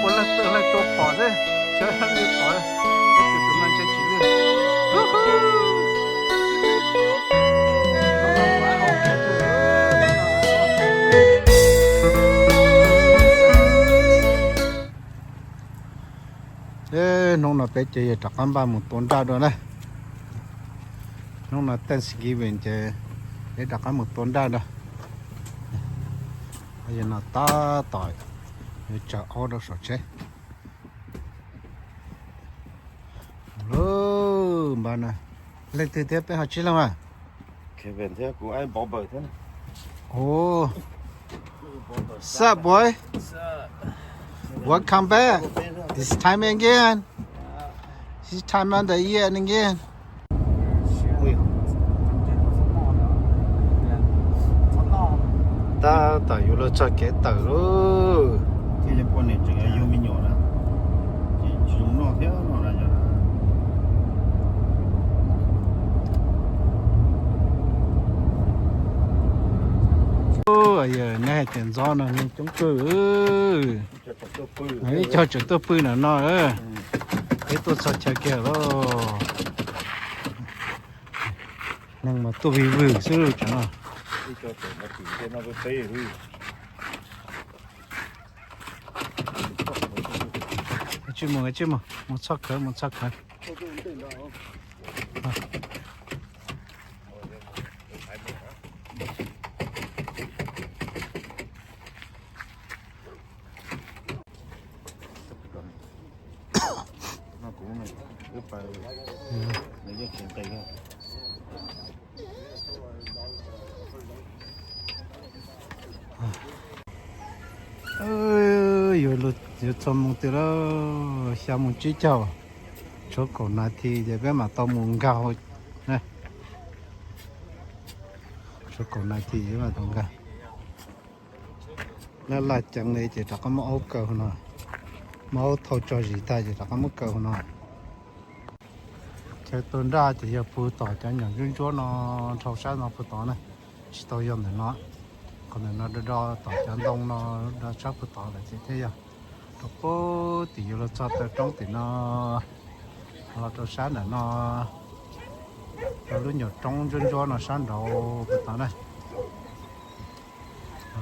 Ua leej twg leej tua phom xwb, xyov leej twg phom, tus no ntshe tsis lwj. Hnub no peb ces yog rov qab npaj mus tua nraj dua na. Hnub no Thanksgiving ces peb rov qab mus tua nraj dua. Yog no tab tom yuav tsaws aub rau saum tsheb. Lub npaj no, leej twg thiab, peb ho tsib leej mas. Kevin thiab kuv, Bob thiab. Oh, sup, boy? Welcome back. It's time again. It's time another year and again. Tab tom yuav luag txog kev tawm lauj. Yog neb hais tias ntxov no neeg coob kawg. Ib co tseem tuaj pw ntawm no, peb tuaj txog chaw kiag lauj. Neeg mas tuaj vij vwm xwb tsev no. Tsis mus, tsis mus, mus txog khawv, mus txog khawv. Yuav, yuav txog moos twg lawm? Xya moos tsib caug, tshuav kaum nas this ces peb mam tau mus nkag hauv. Tshuav kaum nas this peb mam tau nkag. Laj laj ceev li ces rov qab muab aub kaw hauv no. Muab aub thau tso zis tag ces rov qab muab kaw hauv no. Chaw tua nraj ces yog puag tom cov nyom ntsuab ntsuab no, dhau sab no puag tod na, tsis tau yog ntawm no. Qhov ntawm no do do tom cov ntoo no, do sab puag tod lawm ces thiaj yog. Rau puag tim yuav luag txog taw roob tim no, los rau sab ntawm no, rau lub nyuam roob ntsuab ntsuab no sab nraud puag tod na.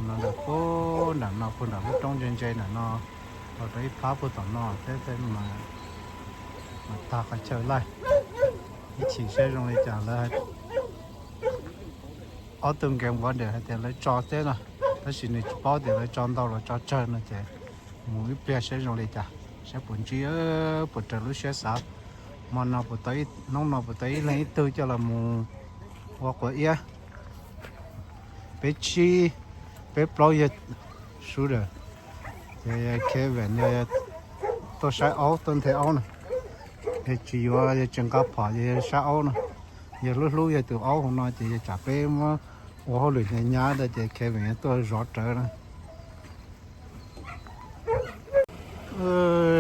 No ntawm puag nram no, puag nram lub roob ntse ntse ntawm no, los rau ib phab puag tom no thiab, mas tag qhov chaw laij. Ib chim saib zoo li cas lawv, ob tug nkees vov ntawm hais tias lawv tso thiab no, tab sis nws tsis paub tias lawv tso ntau los tso tsawg no ces mus ib pliag saib zoo li cas, saib puas ntsib, puas raws lub siab xav. Hmo no puas tau, hnub no puas tau ib leeg ib tug coj los mus ua quav iab. Peb tsib, peb plaub yog shooter, ces Kevin yog tuaj saib aub, tuaj nthe aub no. Yog tsis yuav, yog tsis nqa phom, yog saib aub no. Yog hlub hlub yog tus aub hauv no ces yog tsam peb muab ua hauj lwm hnyav hnyav ntawd ces Kevin yog tuaj zov rawv na.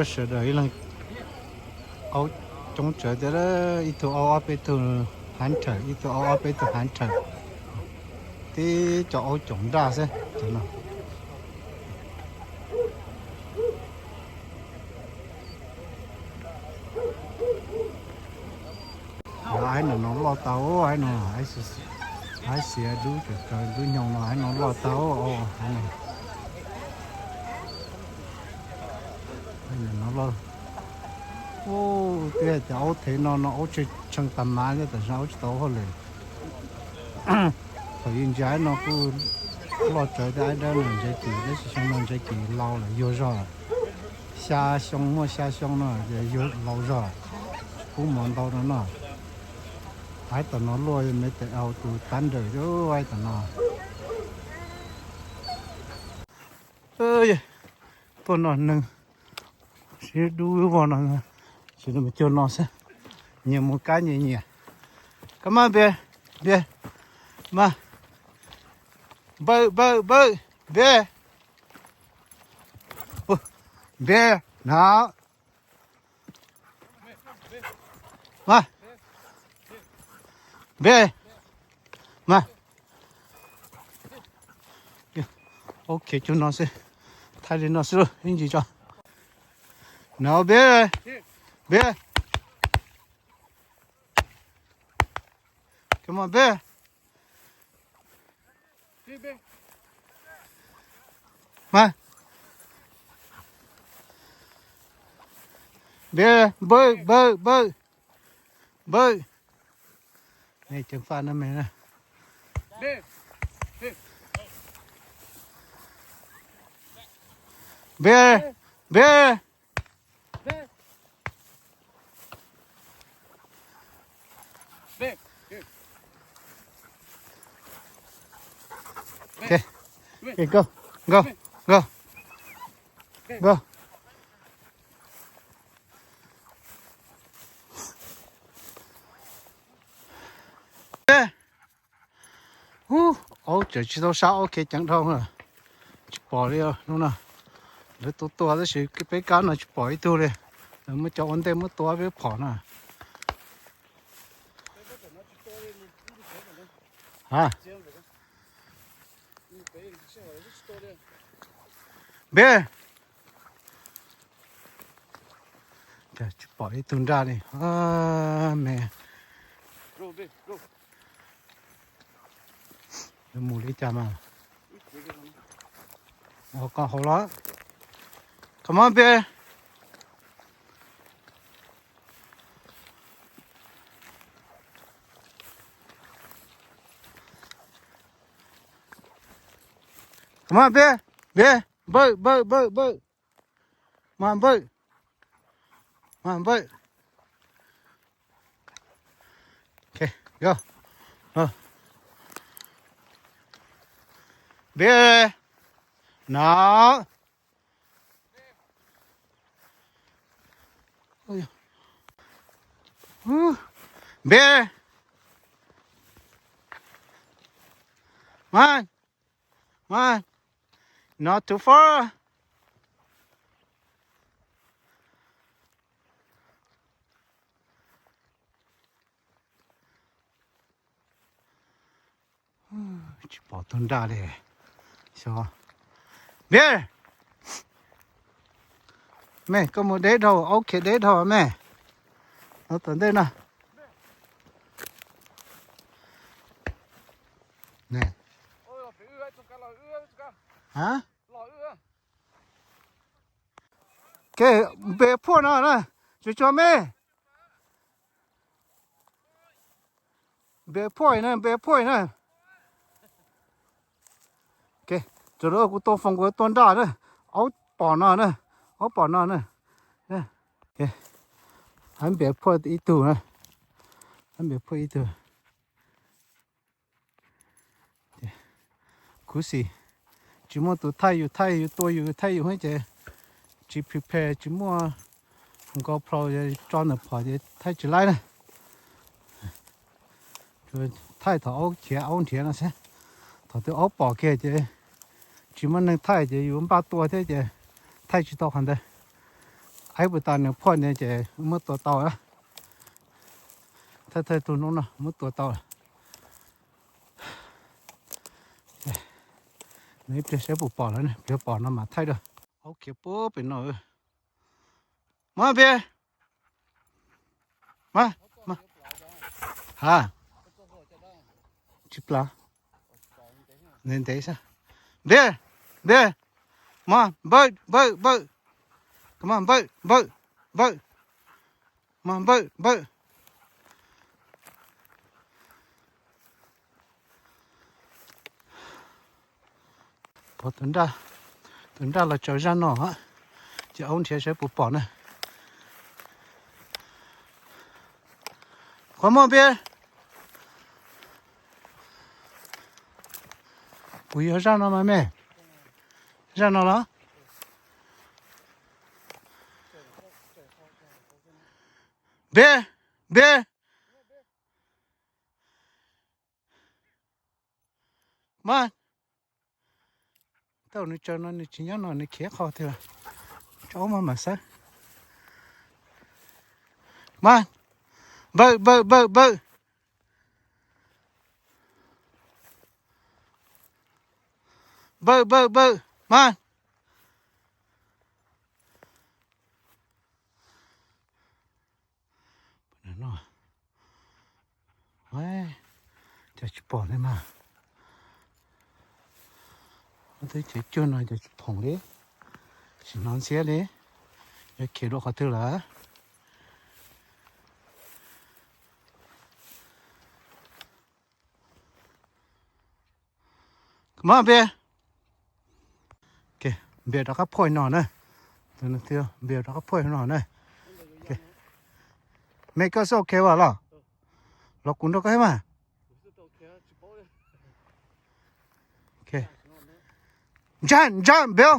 Sawv daws ib leeg aub coob tsawv tiag, ib tug aub ob peb tug hunter, ib tug aub ob peb tug hunter, tib co aub coom nraj xwb cov no. Aib no no loj tau, aib no, aib xiav dub, dub nyoog no, aib no loj tau, aib no, aib no loj. Twb hais tias aub thev no no aub tshee tag mas, tam sim no aub tsis tau hauj lwm. Thaum yus ntsia aib no kuj loj tsawv thiab, aib dawb no ntse kis, tab sis xyoo no ntse kis laus lawm, yuag zog. Xya xyoo, muaj xya xyoo no ces yuag laus zog, tsis pub mov ntau no no. Aib tom no luaj me tes au tus tab nrawm, aib tom no. Tuaj noj neeg, sib dub vog no, tsis mus cuag no xwb. Nyias mus kab nyias nyiam. Kab mas npias, npias, mas, npawg, npawg, npawg, npias, npias, na. Mas, npias, mas. Ok, cuag no xwb. Thaij li no xwb lauj, ib ntsis tso. No, Bear. Bear. Come on, Bear. Mas. Bear, Bert, Bert, Bert. Bert. Này, chấm pha nó mày nè. Bear. Bear. Bear. Bear. Here. Okay. Okay, go. Go. Go. Go. Ub, aub tseem tsis tau sab, aub khiav ceev dhau lawm. Tsis pom li hnub no. Lawv tua tua tab sis peb kab no tsis pom ib tug li. Lawv muab cov ua ntej muab tua peb phom no. Ha. Npe. Cas tsis pom ib tug nraj li. Me. Mus li cas mas. Ua koj hauv los. Come on, Bear. Come on, Bear. Bear. Npawm, npawm, npawm, npawm. Mas npawm. Mas npawm. Okay, go. Go. Bear. No. Ui. Ú. Bear. Mine. Mine. Not too far. Tsis pom tus nraj li. Xyov. Npias, mej koj mus deb dhau, aub khiav deb dhau mej. No tom ntej no. Kev npe phuaj no na, tsuas tsuag mej. Npe phuaj na, npe phuaj na. Tsuas rau kuv tua foom kuv tua nraj na. Aub pom no na, aub pom no na. Hab npe phuaj ib tug na, hab npe phuaj ib tug. Khuv xim, tsis muaj tus thaij yus, thaij yus tua yus, thaij yus ces tsis prepare, tsis muaj GoPro tso ntawm phom ces thaij tsis laib na. Thaij thaum aub khiav aub nrhiav no xwb. Thaum twg aub pom kiag ces tsis muaj neeg thaij ces yus npaj tua thiab ces thaij tsis tau qhov ntawd. Aib puas tas nws phuaj ntawd ces muab tua tau. Thaij thaij tug hnub no muab tua tau. Nws ib pliag saib puas pom lawm, pliag pom no mas thaij dua. Aub khiav puag pem no. Mas npias, mas, ha, tsis plam, ntev ntev xwb. Npias, npias, mas npawm npawm npawm, mas npawm npawm npawm, mas npawm npawm. Tus nraj, tus nraj los tsaws zaj no, ces aub nrhiav saib puas pom na. Qhov muaj npias, puas yog zaj no mas mej? Zaj no los? Npias, npias. Mas, tau nws tsaws no nws tsis nyob no nws khiav qhov twg, tso mas mam xawb. Mas, npawm npawm npawm npawm. Npawm npawm npawm, mas. Cov tsis pom li mas. Ob tug cev cuag no cov tsis pom li, tsis hnov ntxhiab li. Yuav khiav dua qhov twg lawm? Come on, Npias. Npias rov qab phoj no na. Npias rov qab phoj no na. Mej, koj xwb ok as los? Los kuv nrog koj thiab mas. Ntsa, ntsa, Npias.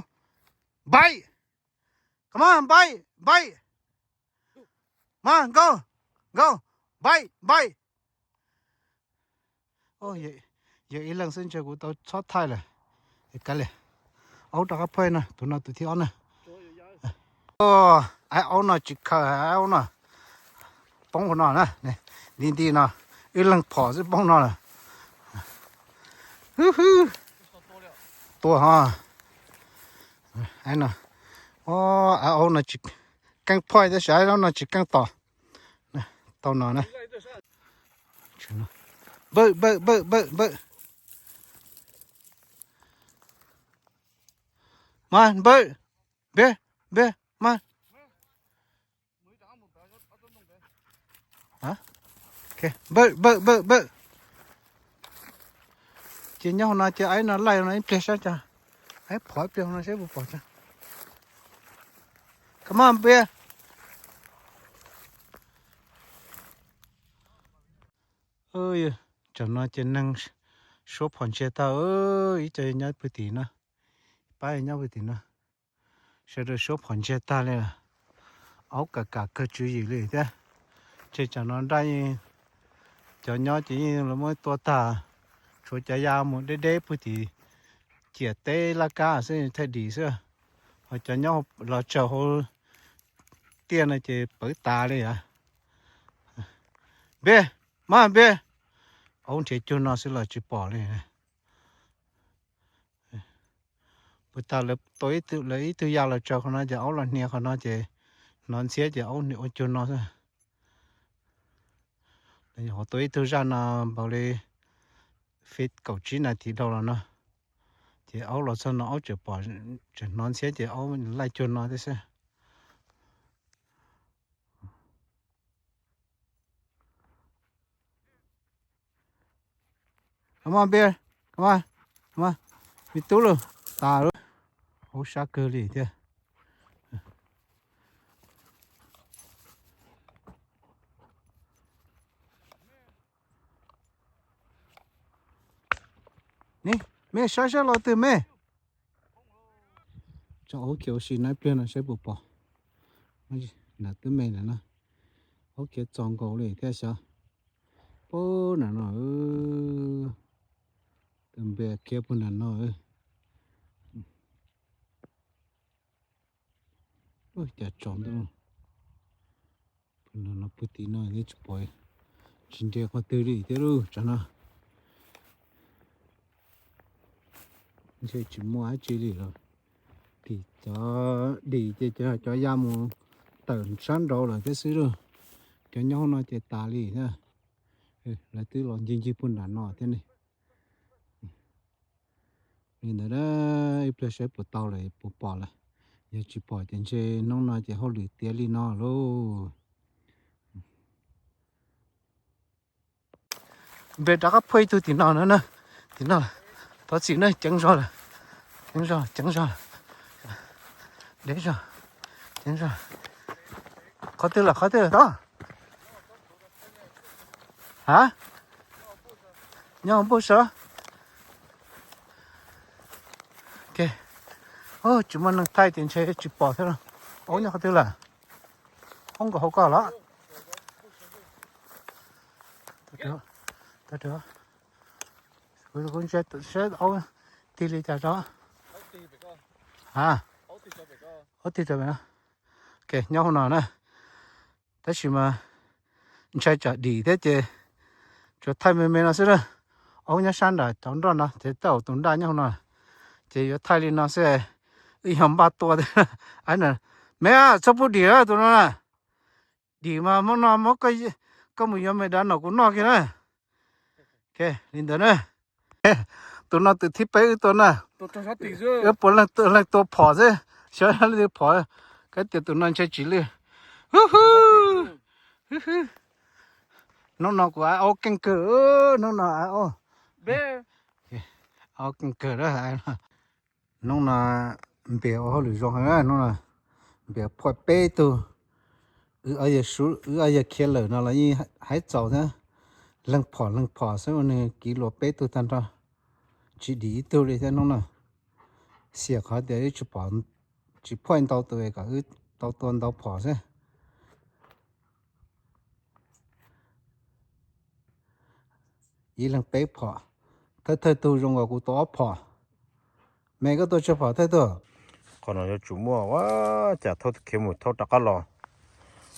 Npaim. Come on, npaim, npaim. Come on, go, go. Npaim, npaim. Yog ib leeg xwb ntshe kuv tau txhob thaij lawm. Kav liam. Aub rov qab phoj no, tus no tus thib ob na. Aib aub no tsis khaws, aib aub no poob hauv no na. Nti nti no, ib leeg phom xwb poob no lawm. Hwb hwb. Tua ho. Aib no, aib aub no tsis keej phoj tab sis aib aub no tsis keej tom. Tau no na. Npawm, npawm, npawm, npawm, npawm. Mas npawm, npias, npias, mas. Npawm, npawm, npawm, npawm. Ces nyob hauv no ces aib no laij no ib pliag saib cas. Aib phom ib pliag hauv no saib puas pom tso. Come on, npias. Tam no ces neeg suab phom ntsiag tag, ib co nyob pw tim no, pab nyob pw tim no. Sawv daws suab phom ntsiag tag li, aub kam kam kawg tswv yim li thiab. Ntshe tam no nraj yeej, cov nyob ces yeej los muab tua tag, tshuav cov ya mus deb deb pw tim ciam teb laj kab xwb, thaij dim xwb. Ho cov nyob los tsaws hauv tiaj no ces pawv tas li os. Npias, mas npias, aub nrhiav cuag no xwb los tsis pom li. Puas tas lawv tua ib tug, lawv ib tug ya los tsaws qhov no ces aub los hnia qhov no ces hnov ntxhiab ces aub ua cuag no xwb. Lawv nyuam qhuav tua ib tug zaj no npaum li feet kaum tsib nas this dhau los no, ces aub los txog no aub tseem pom, tseem hnov ntxhiab ces aub laij cuag no thiab xwb. Come on, Bear. Come on. Come on. Me tub lauj. Tas lauj. Aub sab kawg li thiab. Ni, me saib sab los twg me. Tso aub khiav ua si no ib pliag no saib puas pom. Nram twb me ntawm no. Aub khiav txog nkaus li thiab xyov. Puag nram no. Tus npe khiav puag nram no. Cas tsaus ntuj. Puag nram no puag tim no tsis pom, tsis nres qhov twg li thiab lauj tsam no. Ntshe tsis muaj dab tsi li lawm. Tim cov dim ces cov ya mus tawm sab nraud lawm thiab xwb lauj. Cov nyob hauv no ces tas li thiab. Lawv twb los ncig ncig puag nram no thiab ne. Li ntawd ib pliag saib puas tau lawm puas pom lawm. Yog tsis pom ces ntshe hnub no ces hauj lwm tiav li no lauj. Npe rov qab phuaj ib tug tim no na, tim no. Thov txim na, ceev zog lawm, ceev zog, ceev zog, dev zog, ceev zog. Qhov twg lawm, qhov twg lawm tod? Ha? Nyob hauv npauj sawv. Tsis muaj neeg thaij ces ntshe tsis pom thiab. Aub nyob qhov twg lawm? Aub nkaum hauv ko los? Kuv ntshe saib aub tig li cas tso. Ha? Aub tig rau pem no. Nyob hauv no na. Tab sis mas ntshai tsam dim thiab ces tsuas thaij me me no xwb na. Aub nyob sab nram cov nroj no ces tej zaum tus nraj nyob hauv no. Ces yuav thaij li no xwb, wb yog npaj tua thiab. Me, txhob pub dim tus no na. Dim mas hmo no muab koj mus yuav me dav nom kuv noj kiag na. Ok, li ntawd na. Tus no tus thib peb wb tua na. Wb puav leej tua phom xwb, xyov leej twg phom, kav tias tus no ntshe tsis lwj. Hnub no kuv av aub keej kawg, hnub no av aub, av aub keej kawg. Hnub no Npias ua hauj lwm zoo heev, hnub no Npias phom peb tug. Wb ob yawg khiav lawm no los yeej haib txaus thiab. Leeg phom leeg phom xwb, ua nws kiv luas peb tug tag nrho, tsis dim ib tug li thiab hnub no. Xiam qhov tias wb tsis phom, tsis phom ntau tus kom wb tau tua ntau phom xwb. Ib leeg peb phom, thawj thawj tug zoo nkaus kuv tua ob phom. Me koj tua tsawg phom thawj tug? Qhov no yuav tsum muaj ua cas thauj khiav mus thauj rov qab los.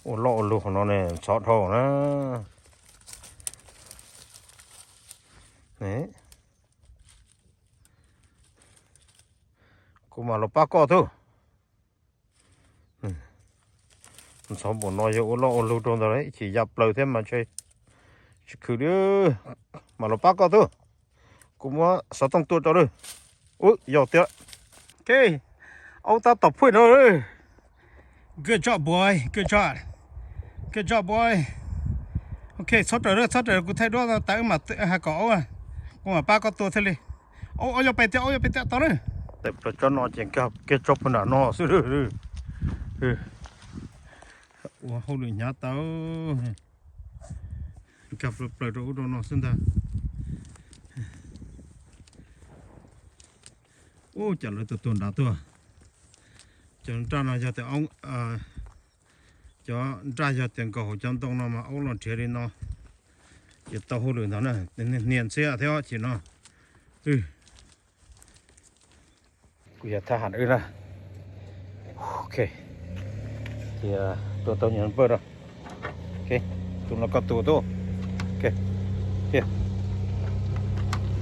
Ua loj ua lug qhov no ne ntxhov dhau na. Kuv mam los pab koj tub. Ntxhov npaum no yog ua loj ua lug rau ntawd ib chim ya plaws thiab mas ntshe tsis khwv li. Mam los pab koj tub. Kuv muab xov tooj tua rau lawm. Ub, yog tiag. Ok, aub tab tom phuaj no. Good job, boy. Good job. Good job, boy. Ok, txhob raws, txhob raws, kuv thaij duab tas wb mam hais kom aub, kuv mam pab koj tua thiaj li. Aub, aub yuav pais tiag, aub yuav pais tiag tau na. Tawm plaws tsob no ces nkag kiag tsob puag nram no xwb. Ua hauj lwm hnyav tau. Nkag plaws plaws rau ub rau no xwb ntag. Ub, cas lawv tua tuag nrad tuaj. Cov nraj no yog tias, cov nraj yog tias nkaum hauv cov ntoo no mas aub los nrhiav li no, ces tau hauj lwm ntag na. Hnia ntxhiab thiab chim no. Kuv yog thab ham wb na. Ok, ces tua tau nyuag npawj rau. Ok, tus no koj tua tub. Ok,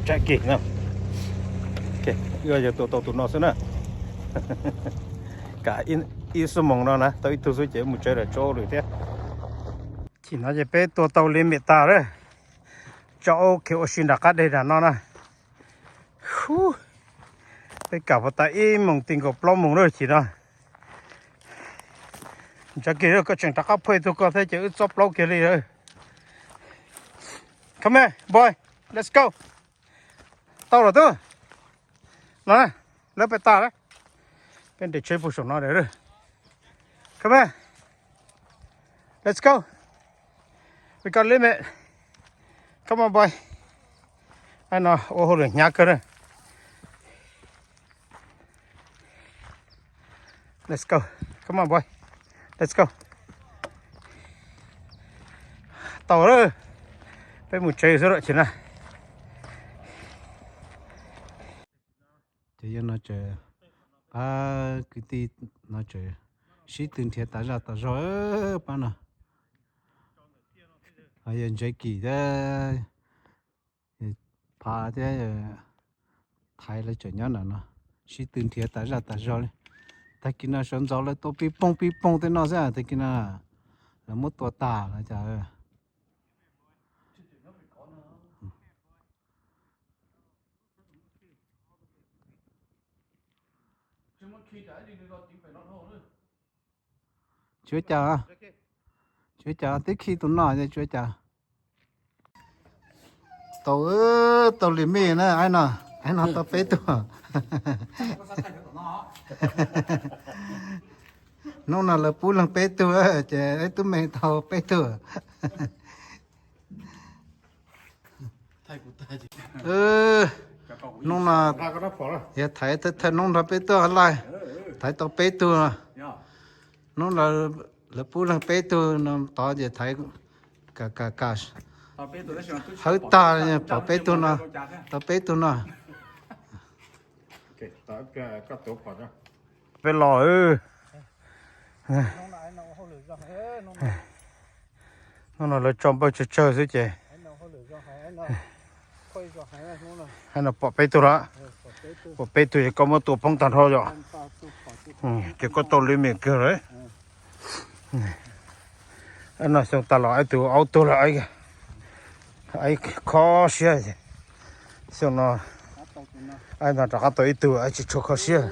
Jackie no. Ok, wb yog tua tau tus no xwb na. Kam ib xuab moos no na tau ib tug xwb ces mus tsev lawm tso lwm thiab. Chim no ces peb tua tau li mem tas lawm. Tso aub khiav ua si nram qab deg nram no na. Peb kam puas tas ib moos ti nkaus plaub moos lawm chim no. Ntsa kiag koj tseem rov qab phoj ib tug koj thiab ces wb txob plaub kiag li. Come here, boy. Let's go. Tau lawm tub. No, lawv pais tas lawm. Peb nres tsheb puag saum no lawm. Come here. Let's go. We got limit. Come on, boy. Ai no ua hauj lwm hnyav kawg na. Let's go. Come on, boy. Let's go. Tau lawm. Peb mus tsev xwb lawm chim na. Ces yog no ces pab kwv tij no ces sib tw nrhiav tas zaj tas zog pab no. Yog Ntsev Kim thiab Phav thiab Thaiv lawv tseem nyob ntawm no sib tw nrhiav tas zaj tas zog li. Tag kis no sawv ntxov lawv tua pib poog pib poog tej no xwb, tag kis no lawv muab tua tas lawm cas. Tsis ua cas, tsis ua cas, twb khi tus no ces tsis ua cas. Tau, tau limit na, aib no, aib no tau peb tug. Hnub no lawv pub leeg peb tug ces aib tub me tau peb tug. Hnub no yog Thaiv thawj hnub nrog peb tuaj laij, Thaiv tau peb tug. Hnub no lawv pub leeg peb tug no tod ces Thaiv kam kam kam hawb tag, pom peb tug no, tau peb tug no. Peb los. Hnub no lawv tso npawj tsawg tsawg xwb ces. Aib no pom peb tug lawm. Pom peb tug ces koj muab tua poob tag nrho yom. Ces koj tau limit kawg lawm. Aib no xyoo tas los aib tug aub tuag lawm. Aib kho siab, xyoo no aib no rov qab tau ib tug aib tsis tshua kho siab.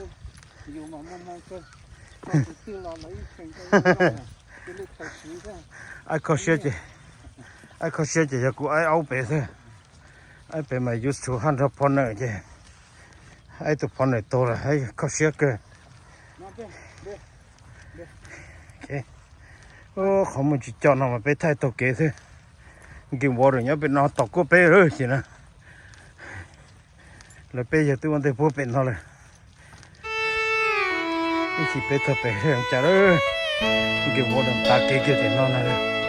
Aib kho siab ces, aib kho siab ces yog kuv aib aub pem xwb. Aib pem mas used to hundred pound ces aib tus pound tuag lawm, aib kho siab kawg. Qhov muaj tsis co no mas peb thaij taug kev xwb. Game Water nyob pem no tom kuaj peb lawm ces na. Lawv peb yawg twb ua ntej puag pem no lawm. Ib chim peb thaij pem cas lawm. Game Water tav kev kiag tim no na.